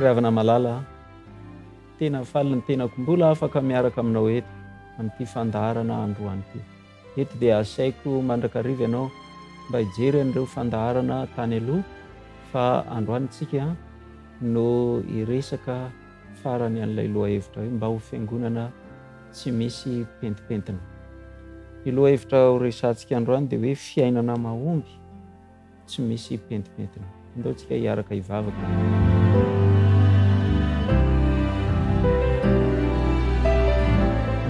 Ry havana malala a, tena faly ny tenako mbola afaka miaraka aminao eto amin'ity fandaharana androany ity. Eto dia asaiko mandrakariva ianao mba hijery an'ireo fandaharana tany aloha fa androany tsika no hiresaka farany an'ilay lohahevitra hoe mba ho fiangonana tsy misy pentimpentina. Ny lohahevitra horesahantsika androany dia hoe fiainana mahomby tsy misy pentimpentina. Andao tsika hiaraka hivavaka.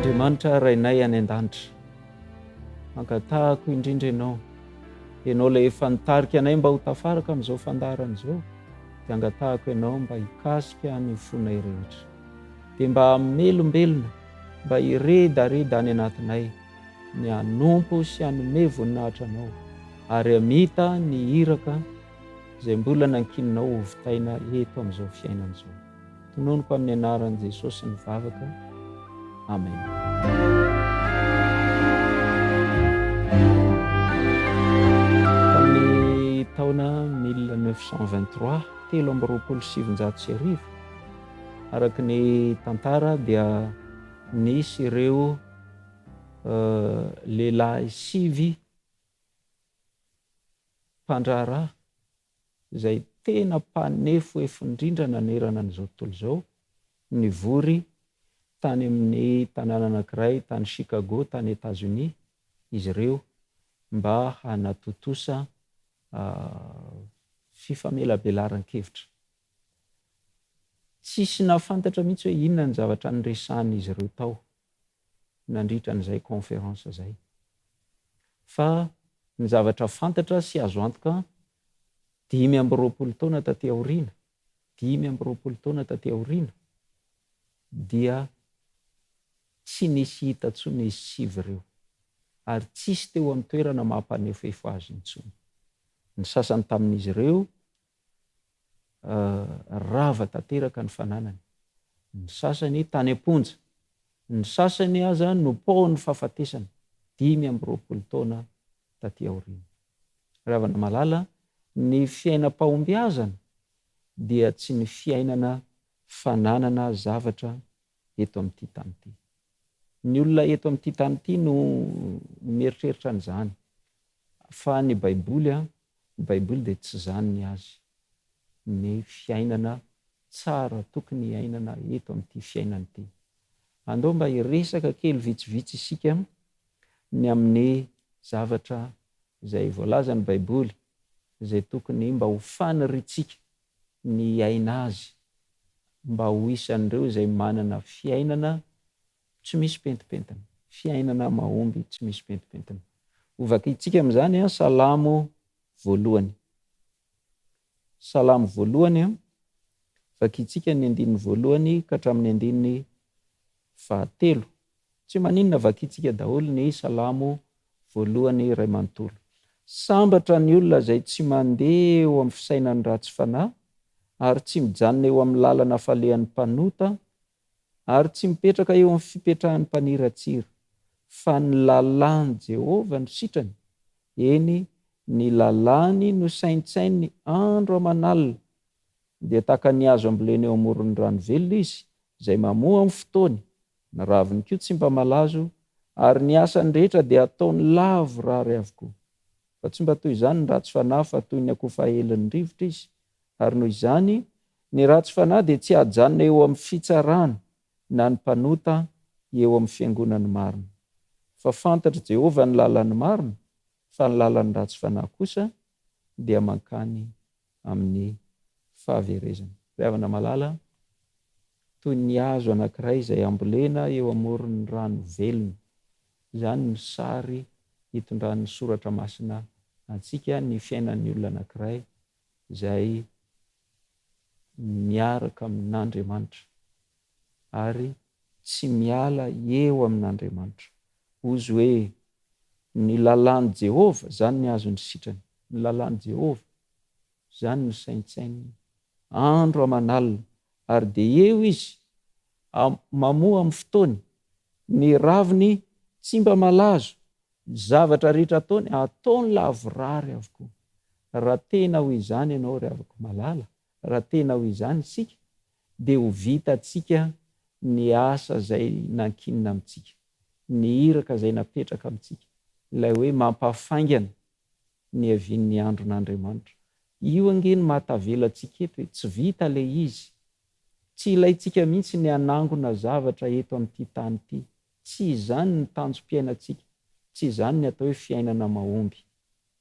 Andriamanitra Rainay any an-danitra, angatahako indrindra Ianao, Ianao ilay efa nitarika anay mba ho tafaraka amin'izao fandaharana izao, dia angatahako Ianao mba hikasika ny fonay rehetra. Dia mba hamelombelona, mba hiredareda any anatinay ny hanompo sy hanome voninahitra Anao ary hamita ny iraka izay mbola nankininao hovitaina eto amin'izao fiainana izao. Tononiko amin'ny anaran'i Jesosy ny vavaka. Amen. Tamin'ny taona 1923, 1923, araka ny tantara dia nisy ireo lehilahy sivy mpandraharaha izay tena mpanefoefo indrindra nanerana an'izao tontolo izao, nivory tany amin'ny tanàna anankiray tany Chicago, tany Etazonia, izy ireo mba hanatontosa fifamelabelaran-kevitra. Tsisy nahafantatra mihitsy hoe inona ny zavatra niresahan'izy ireo tao nandritra an'izay conférence izay. Fa ny zavatra fantatra sy azo antoka, 25 taona taty aoriana, 25 taona taty aoriana, dia tsy nisy hita intsony izy sivy ireo, ary tsisy teo amin'ny toerana maha mpanefoefo azy intsony. Ny sasany tamin'izy ireo rava tanteraka ny fananany, ny sasany tany am-ponja, ny sasany aza nopaohin'ny fahafatesana 25 taona taty aoriana. Ry havana malala, ny fiainam-pahombiazana dia tsy ny fiainana fananana zavatra eto amin'ity tany ity. Ny olona eto amin'ity tany ity no mieritreritra an'izany, fa ny Baiboly Ny Baiboly dia tsy izany ny azy. Ny fiainana tsara tokony hiainana eto amin'ity fiainana ity. Andao mba hiresaka kely vitsivitsy isika ny amin'ny zavatra izay voalazan'ny Baiboly izay tokony mba ho faniriantsika ny hiaina azy mba ho isan'ireo izay manana fiainana Tsy misy pentimpentina. Fiainana mahomby tsy misy pentimpentina. Ho vakintsika amin'izany Salamo voalohany. Salamo voalohany, vakintsika ny andininy voalohany ka hatramin'ny andininy fahatelo. Tsy maninona vakintsika daholo ny Salamo voalohany iray manontolo. Sambatra ny olona izay tsy mandeha eo amin'ny fisainan'ny ratsy fanahy, ary tsy mijanona eo amin'ny lalana falehan'ny mpanota, Ary tsy mipetraka eo amin'ny fipetrahan'ny mpaniratsira, fa ny lalàn'i Jehovah no sitrany, eny, ny lalàny no saintsaininy andro aman'alina. Dia tahaka ny hazo ambolena eo amoron'ny rano velona izy, izay mamoa amin'ny fotoany, ny raviny koa tsy mba malazo, ary ny asany rehetra dia ataony lavorary avokoa. Fa tsy mba toy izany ny ratsy fanahy, fa toy ny akofa aelin'ny rivotra izy, Ary noho izany, ny ratsy fanahy dia tsy hajanona eo amin'ny fitsarana, na ny mpanota eo amin'ny fiangonan'ny marina. Fa fantatr'i Jehovah ny lalan'ny marina, fa ny lalan'ny ratsy fanahy kosa dia mankany amin'ny fahaverezana. Ry havana malala, toy ny hazo anankiray izay ambolena eo amoron'ny rano velona, izany no sary itondran'ny Soratra Masina antsika ny fiainan'ny olona anankiray izay miaraka amin'Andriamanitra ary tsy miala eo amin'Andriamanitra. Hozy hoe, Ny lalàn'i Jehovah, izany ny azony sitrany. Ny lalàn'i Jehovah, izany no saintsaininy andro aman'alina, ary dia eo izy, mamoa amin'ny fotoany, ny raviny tsy mba malazo, Ny zavatra rehetra ataony, ataony lavorary avokoa. Raha tena ho izany ianao ry havako malala, raha tena ho izany isika, dia ho vitantsika ny asa izay nankinina amintsika, ny iraka izay napetraka amintsika, ilay hoe mampahafaingana ny havian'ny andron'Andriamanitra. Io ange no mahatavela antsika eto e, tsy vita ilay izy. Tsy ilaintsika mihitsy ny hanangona zavatra eto amin'ity tany ity. Tsy izany ny tanjom-piainantsika, tsy izany ny atao hoe fiainana mahomby.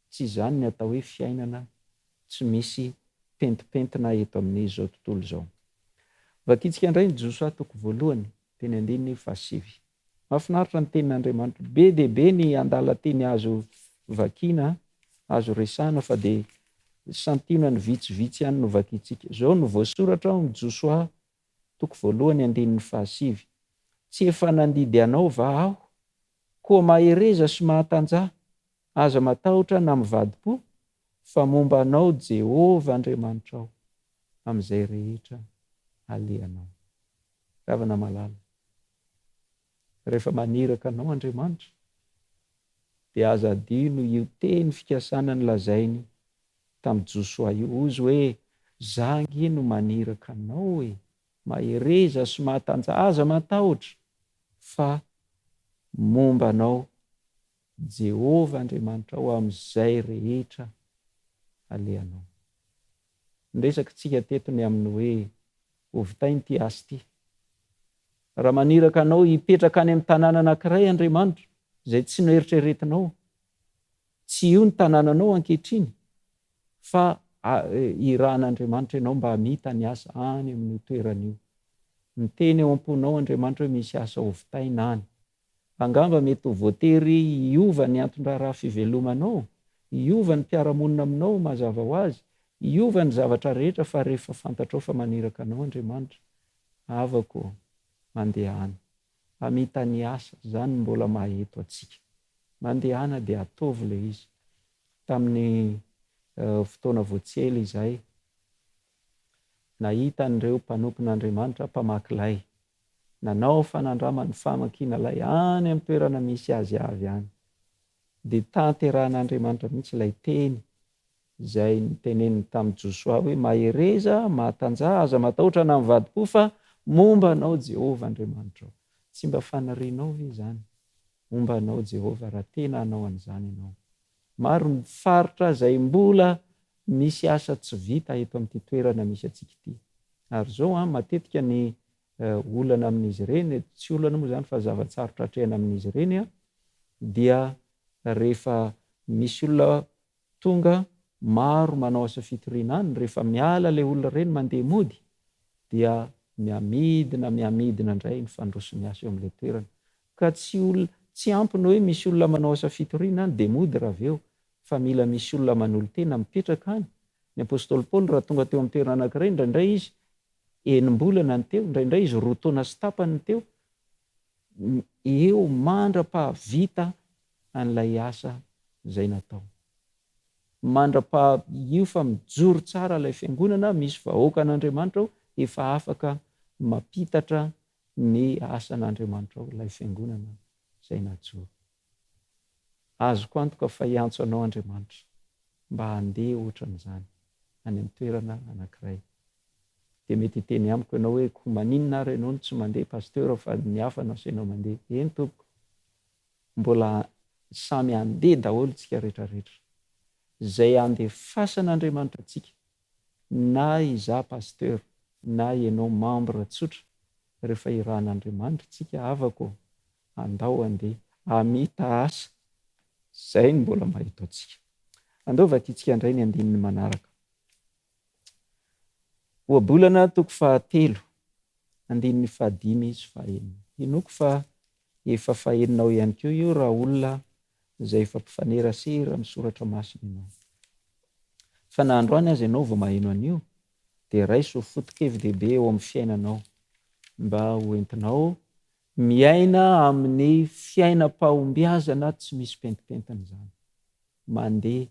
Tsy izany ny atao hoe fiainana tsy misy pentimpentina eto amin'izao tontolo izao. Vakintsika indray ny Josoa toko voalohany, teny andininy fahasivy. Mahafinaritra ny tenin'Andriamanitra. Be dia be ny andalan-teny azo vakiana, azo resahana fa dia santionany vitsivitsy ihany no vakintsika. Izao no voasoratra ao amin'ny Josoa toko voalohany andininy fahasivy, Tsy efa nandidy anao va Aho? Koa mahereza sy mahatanjaha, Aza matahotra na mivadi-po, fa momba anao Jehovah Andriamanitrao amin'izay rehetra alehanao. Ravana malala, rehefa maniraka anao Andriamanitra, dia aza adino io teny fikasana nolazainy tamin'i Josoa io, hozy hoe, Za ange no maniraka anao e! Mahereza sy mahatanjaha, aza matahotra, fa momba anao Jehovah Andriamanitrao amin'izay rehetra alehanao. Niresaka isika teto ny amin'ny hoe hovitaina ity asa ity. Raha maniraka anao hipetraka any amin'ny tanàna anankiray Andriamanitra, izay tsy noeritreretinao, tsy io ny tanànanao ankehitriny, fa irahan'Andriamanitra ianao mba hamita ny asa any amin'io toerana io. Miteny ao am-ponao Andriamanitra hoe misy asa hovitaina any. Angamba mety ho voatery hiova ny anton-draharaha fivelomanao, hiova ny mpiara-monina aminao mazava ho azy, hiova ny zavatra rehetra fa rehefa fantatrao fa maniraka anao Andriamanitra, havako ô, mandehana. Hamita ny asa, izany no mbola maha eto antsika. Mandehana dia ataovy ilay izy. Tamin'ny fotoana vao tsy ela izay, nahita an'ireo mpanompon'Andriamanitra mpamaky lay nanao fanandraman'ny famakiana lay any amin'ny toerana misy azy avy any, dia tanterahan'Andriamanitra mihitsy ilay teny izay noteneniny tamin'i Josoa hoe, Mahereza, mahatanjaha, aza matahotra na mivadi-po, fa momba anao Jehovah Andriamanitrao. Tsy mba fanirianao ve izany? Homba anao Jehovah raha tena hanao an'izany ianao. Maro ny faritra izay mbola misy asa tsy vita eto amin'ity toerana misy antsika ity. Ary izao an, matetika ny olana amin'izy ireny, tsy olana moa izany fa zava-tsarotra atrehina amin'izy ireny an, dia rehefa misy olona tonga maro manao asa fitoriana any, rehefa miala ilay olona ireny mandeha mody dia mihamidina mihamidina indray ny fandroson'ny asa eo amin'ilay toerana. Ka tsy olona, tsy ampy ny hoe misy olona manao asa fitoriana any dia mody raha avy eo, fa mila misy olona manolo-tena mipetraka any. Ny apostoly Paoly raha tonga teo amin'ny toerana anankiray, indraindray izy enim-bolana no teo, indraindray izy roa taona sy tapany no teo, eo mandra-pahavita an'ilay asa izay natao. Mandra-paha io fa mijoro tsara ilay fiangonana, misy vahoakan'Andriamanitra ao, efa afaka mampitatra ny asan'Andriamanitra ao ilay fiangonana izay najoro. Azoko antoka fa hiantso anao Andriamanitra mba handeha ohatran'izany any amin'ny toerana anankiray. Dia mety hiteny amiko ianao hoe koa maninona ary ianao no tsy mandeha Pasteur fa ny hafa no asainao mandeha. Eny tompoko, mbola samy handeha daholo tsika retraretra. Izay handefasan'Andriamanitra antsika na izaho Pasteur na ianao membre tsotra rehefa irahan'Andriamanitra tsika havako ô, andao andeha hamita asa, zay no mbola mahita antsika. Andao vakintsika indray ny andininy manaraka. Ohabolana toko fahatelo, andininy fahadimy sy fahenina. Hinoako fa efa faheninao ihany koa io raha olona izay efa mpifanerasera amin'ny soratra masina ianao. Fa na androany aza ianao vao maheno an'io dia raiso ho foto-kevi-dehibe eo amin'ny fiainanao mba ho entinao miaina amin'ny fiainam-pahombiazana tsy misy pentimpentina izany. Mandeha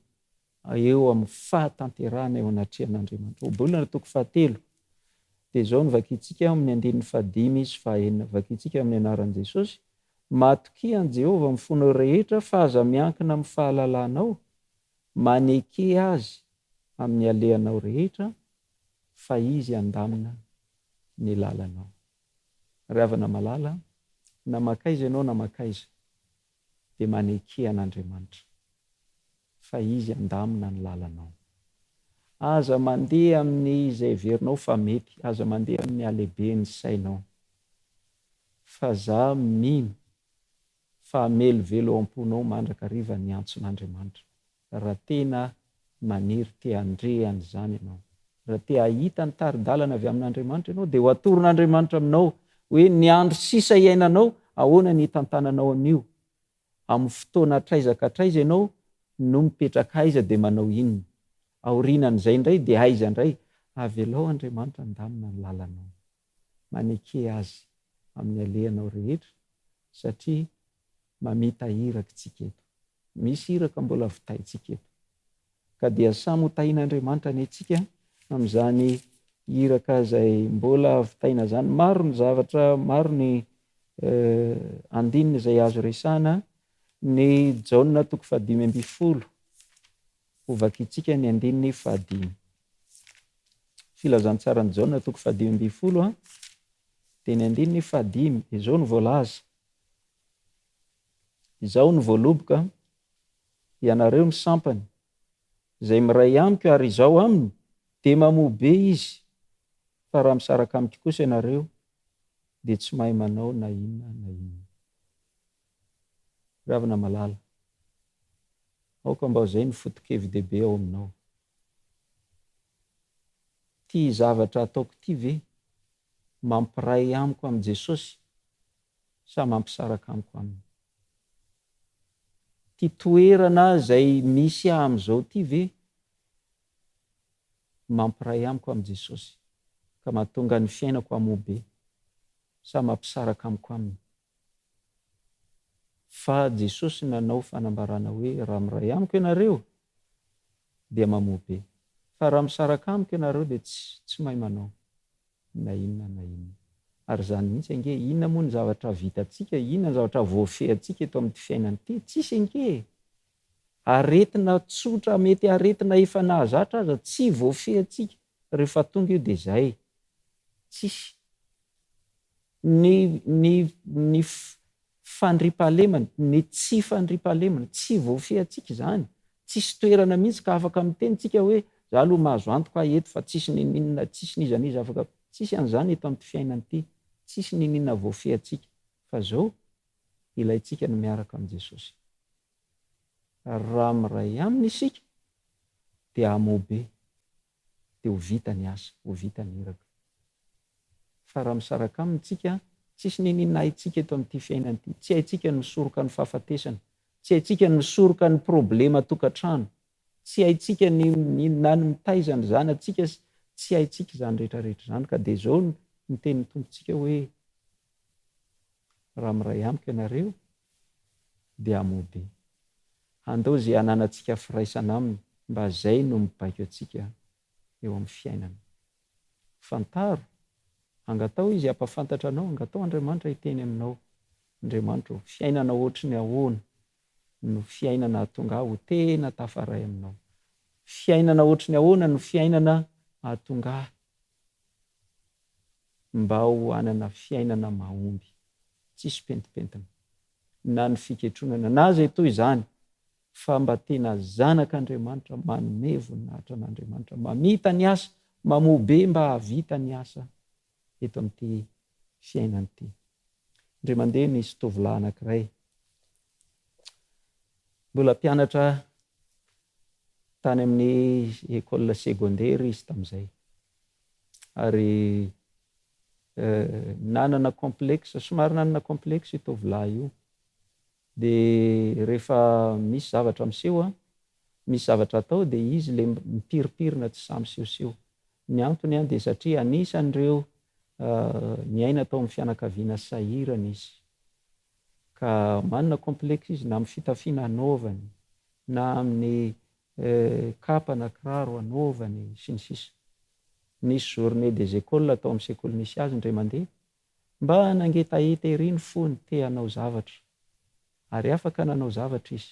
eo amin'ny fahatanterahana eo anatrehan'Andriamanitra. Ohabolana toko fahatelo dia izao no vakintsika amin'ny andininy fahadimy sy fahaenina. Vakintsika amin'ny anaran'i Jesosy, Matokia an'i Jehovah amin'ny fonao rehetra fa aza miankina amin'ny fahalalanao, maneke Azy amin'ny alehanao rehetra fa Izy handamina. ny lalanao. Ry havana malala, na mankaiza ianao na mankaiza, dia maneke an'Andriamanitra, fa Izy handamina ny lalanao. Aza mandeha amin'ny izay heverinao fa mety, aza mandeha amin'ny halehiben'ny sainao, fa za mino fa hamelovelo ao am-ponao mandrakariva ny antson'Andriamanitra, raha tena maniry te handre an'izany ianao. Raha te hahita ny tari-dalana avy amin'Andriamanitra ianao, dia ho atoron'Andriamanitra aminao hoe ny andro sisa iainanao, ahoana ny hitantananao an'io, amin'ny fotoana hatraiza ka hatraiza ianao no mipetraka aiza dia manao inona. Aorianan'izay indray dia aiza indray? Avelao Andriamanitra handamina ny lalanao. Maneke Azy amin'ny alehanao rehetra satria mamita iraka tsika eto. Misy iraka mbola vitaintsika eto. Ka dia samy ho tahin'Andriamanitra anie tsika amin'izany iraka izay mbola vitaina izany. Maro ny zavatra, maro ny andininy izay azo resahana. Ny Jaona toko fahadimy ambin'ny folo, ho vakintsika ny andininy fahadimy. Filazantsaran'i Jaona toko fahadimy ambin'ny folo dia ny andininy fahadimy. Izao no voalaza. Izaho no voaloboka, ianareo no sampany. Izay miray amiko ary izaho aminy, dia mamoa be izy, fa raha misaraka amiko kosa ianareo, dia tsy mahay manao na inona na inona. Ry havana malala, aoka mba ho izay no foto-kevi-dehibe ao aminao. Ity zavatra ataoko ity ve mampiray amiko amin'i Jesosy sa mampisaraka amiko aminy? Ity toerana izay misy ahy amin'izao ity ve mampiray amiko amin'i Jesosy ka mahatonga ny fiainako hamoa be sa mampisaraka amiko aminy? Fa Jesosy nanao fanambarana hoe raha miray amiko ianareo dia mamoa be, fa raha misaraka amiko ianareo dia tsy tsy mahay manao na inona na inona. Ary izany mihitsy ange, inona moa ny zavatra vitantsika, inona ny zavatra voafehintsika eto amin'ity fiainana ity? Tsisy ange e! Aretina tsotra, mety aretina efa nahazatra aza tsy voafehintsika, rehefa tonga io dia izay, tsisy. Ny ny ny fandriampahalemana, ny tsy fandriampahalemana, tsy voafehintsika izany. Tsisy toerana mihitsy ka afaka miteny tsika hoe za aloha mahazo antoka aho eto fa tsisy niniana, tsisy n'iza n'iza afaka, tsisy an'izany eto amin'ity fiainana ity, tsisy niniana voafehintsika. Fa zao, ilaintsika ny miaraka amin'i Jesosy. Raha miray aminy isika dia hamoa be, dia ho vita ny asa, ho vita ny iraka. Fa raha misaraka aminy tsika, tsisy niniana haintsika eto amin'ity fiainana ity. Tsy haintsika ny misoroka ny fahafatesana, tsy haintsika ny misoroka ny problema tokantrano, tsy haintsika ny na ny mitaiza ny zanatsika, tsy haintsika izany rehetra rehetra izany. Ka dia izao ny tenin'ny Tompontsika hoe, Raha miray amiko ianareo, dia hamoa be. Handao izay hananantsika firaisana aminy mba izay no mibaiko antsika eo amin'ny fiainana. Fantaro, angataho Izy hampahafantatra anao, angataho Andriamanitra hiteny aminao, Andriamanitra ô, fiainana ohatry ny ahoana no fiainana hahatonga ahy ho tena tafaray aminao? Fiainana ohatry ny ahoana no fiainana hahatonga ahy mba ho hanana fiainana mahomby, tsisy pentimpentina, na ny fiketronana, na izay toy izany, fa mba tena zanak'Andriamanitra, manome voninahitra an'Andriamanitra, mamita ny asa, mamoa be mba hahavita ny asa eto amin'ity fiainana ity. Indray mandeha nisy tovolahy anankiray, mbola mpianatra tany amin'ny école secondaire izy tamin'izay, ary nanana complexe, somary nanana complexe io tovolahy io. Dia rehefa misy zavatra miseho an, misy zavatra atao dia izy le mipirimpirina tsy sahy misehoseho. Ny antony an dia satria anisan'ireo niaina tao amin'ny fianakaviana sahirana izy. Ka manana complexe izy na amin'ny fitafiana anaovany, na amin'ny kapa na kiraro anaovany sy ny sisa. Nisy journée des écoles tao amin'ny sekoly nisy azy indray mandeha Mba nangetaheta ery ny fony te hanao zavatra. Ary afaka nanao zavatra izy.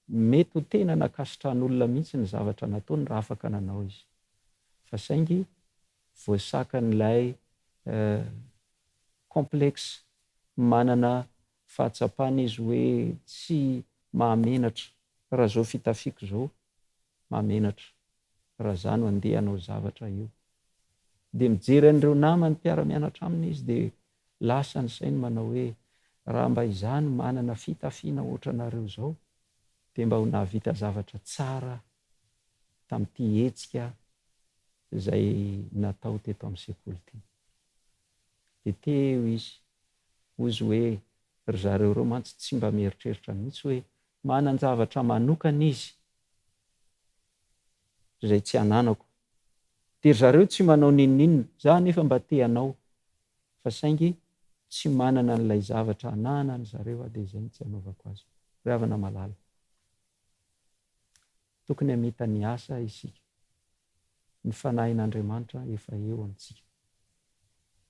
Mety ho tena nankasitrahan'olona mihitsy ny zavatra nataony raha afaka nanao izy. Fa saingy voasakan'ilay complexe, manana fahatsapana izy hoe tsy mahamenatra raha izao fitafiako izao, mahamenatra raha za no andeha hanao zavatra io. Dia mijery an'ireo namany mpiara-mianatra aminy izy dia lasa ny sainy manao hoe raha mba izaho no manana fitafiana ohatranareo izao dia mba ho nahavita zavatra tsara aho tamin'ity hetsika izay natao teto amin'ny sekoly ity. Dia teo izy, hozy hoe ry zareo ireo mantsy tsy mba mieritreritra mihitsy hoe manan-javatra manokana izy izay tsy ananako. Dia ry zareo tsy manao n'inon'inona, za anefa mba te hanao fa saingy tsy manana an'ilay zavatra ananan-dry zareo aho dia izay no tsy anaovako azy. Ry havana malala. Tokony hamita ny asa isika. Ny Fanahin'Andriamanitra efa eo amintsika.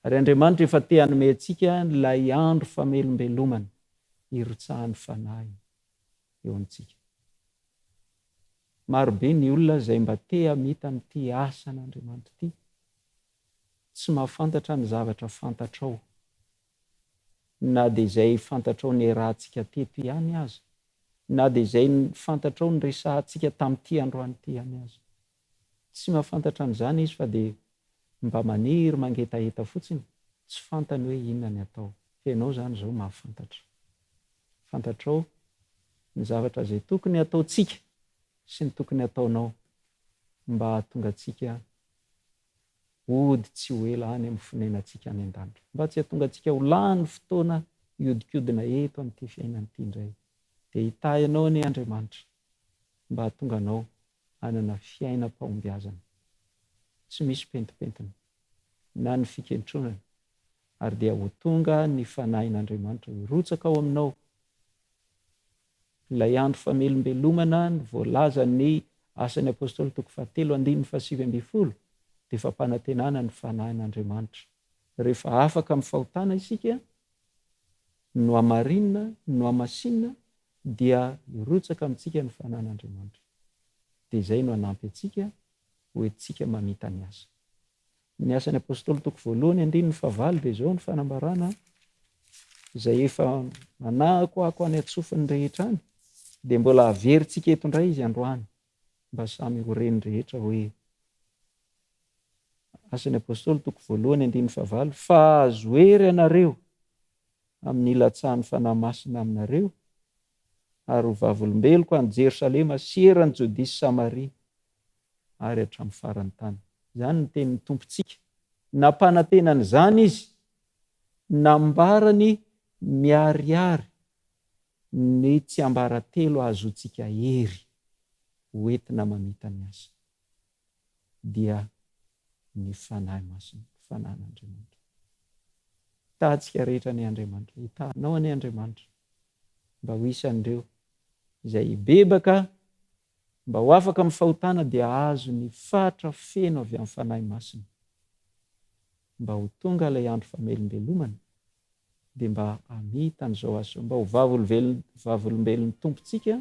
Ary Andriamanitra efa te hanome antsika ilay andro famelombelomana hirotsahan'ny Fanahiny eo amintsika. Marobe ny olona izay mba te hamita an'ity asan'Andriamanitra ity, tsy mahafantatra ny zavatra fantatrao. Na dia izay fantatrao niarahantsika teto ihany aza, na dia izay fantatrao niresahantsika tamin'ity androany ity ihany aza. Tsy mahafantatra an'izany izy fa dia mba maniry mangetaheta fotsiny, tsy fantany hoe inona ny atao. Fa ianao izany izao mahafantatra. Fantatrao ny zavatra izay tokony hataontsika sy ny tokony hataonao mba hahatonga antsika hody tsy ho ela any amin'ny fonenantsika any an-danitra. Mba tsy hahatonga antsika ho lany fotoana hiodikodina eto amin'ity fiainana ity indray. Dia hitahy anao anie Andriamanitra mba hahatonga anao hanana fiainam-pahombiazana tsy misy pentimpentina na ny fikentronana ary dia ho tonga ny Fanahin'Andriamanitra hirotsaka ao aminao Ilay andro famelombelomana voalazan'ny Asan'ny Apostoly toko fahatelo andininy fahasivy ambinifolo dia fampanantenana ny Fanahin'Andriamanitra. Rehefa afaka amin'ny fahotana isika, nohamarinina, nohamasinina, dia hirotsaka amintsika ny Fanahin'Andriamanitra. Dia izay no hanampy antsika ho entintsika mamita ny asa. Ny Asan'ny Apostoly toko voalohany andininy fahavalo dia izao ny fanambarana izay efa manakoako any an-tsofin'ny rehetra any dia mbola averintsika eto indray izy androany mba samy ho ren'ny rehetra hoe Asan'ny Apostoly toko voalohany andininy fahavalo fa azo hery ianareo amin'ny hilatsahan'ny Fanahy Masina aminareo ary ho vavolombeloko any Jerosalema sy eran'i Jodia sy Samaria ary hatramin'ny faran'ny tany. Izany ny tenin'ny Tompontsika. Nampanantena an'izany Izy. Nambarany miharihary ny tsiambaratelo ahazoantsika hery ho entina mamita ny asa, dia ny Fanahy Masina, ny Fanahin'Andriamanitra. Hitahantsika rehetra anie Andriamanitra. Hitahanao anie Andriamanitra mba ho isan'ireo izay hibebaka Mba ho afaka amin'ny fahotana dia hahazo ny fatra feno avy amin'ny Fanahy Masina. Mba ho tonga ilay andro famelombelomana dia mba hamita an'izao asa izao, mba ho vavolombelon'ny Tompontsika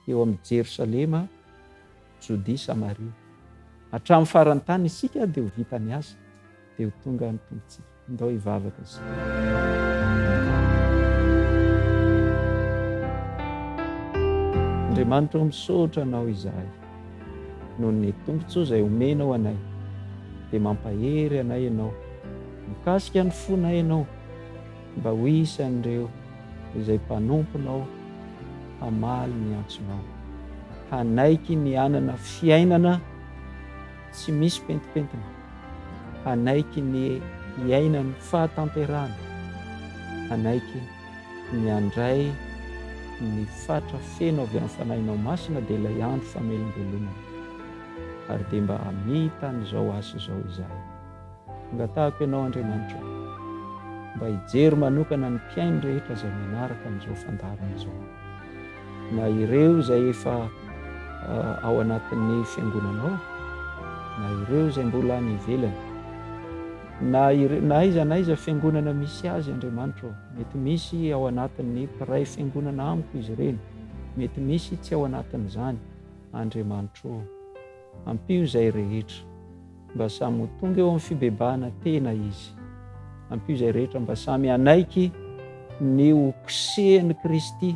eo amin'i Jerosalema, Jodia, Samaria. Hatramin'ny faran'ny tany isika dia ho vita ny asa. dia ho tonga ny Tompontsika. Ndao hivavaka isika. Andriamanitra ô, misaotra Anao izahay noho ny tombontsoa izay omenao anay. Dia mampahery anay Ianao, mikasika ny fonay Ianao mba ho isan'ireo izay mpanomponao hamaly ny antsonao, hanaiky ny hanana fiainana tsy misy pentimpentina, hanaiky ny hiaina ny fahatanterahana, hanaiky ny handray ny fatra feno avy amin'ny Fanahinao Masina dia ilay andro famelombelomana. Ary dia mba hamita an'izao asa izao izahay. Angatahako Ianao Andriamanitra ô, mba hijery manokana ny mpihaino rehetra izay manaraka an'izao fandaharana izao. Na ireo izay efa ao anatin'ny fiangonanao, na ireo izay mbola any ivelany, na ireo, na aiza na aiza fiangonana misy azy Andriamanitra ô, mety misy ao anatin'ny mpiray fiangonana amiko izy ireny, mety misy tsy ao anatin'izany, Andriamanitra ô, ampio izay rehetra. mba samy ho tonga eo amin'ny fibebahana tena izy. Ampio izay rehetra mba samy hanaiky ny ho kosehin'i Kristy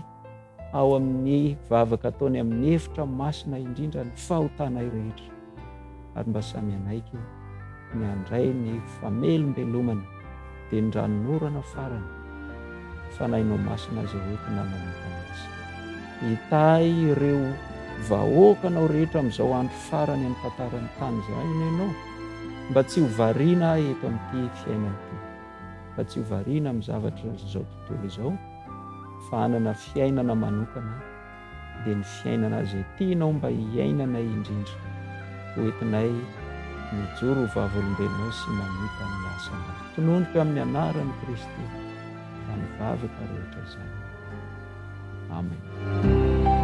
ao amin'ny vavaka ataony amin'ny efitra masina indrindra ny fahotanay rehetra, ary mba samy hanaiky ny handray ny famelombelomana dia ny ranonorana farany, Fanahinao Masina izay hoentina mamita ny asa. Hitahy ireo vahoakanao rehetra amin'izao andro farany amin'ny tantaran'ny tany izao Ianao, mba tsy ho variana eto amin'ity fiainana ity, mba tsy ho variana amin'ny zavatra izao tontolo izao, fa hanana fiainana manokana dia ny fiainana izay tianao mba hiainanay indrindra, ho entinay mijoro ho vavolombelonao sy mamita ny asanao. Tononiko amin'ny anaran'i Kristy izany vavaka rehetra izany. Amen.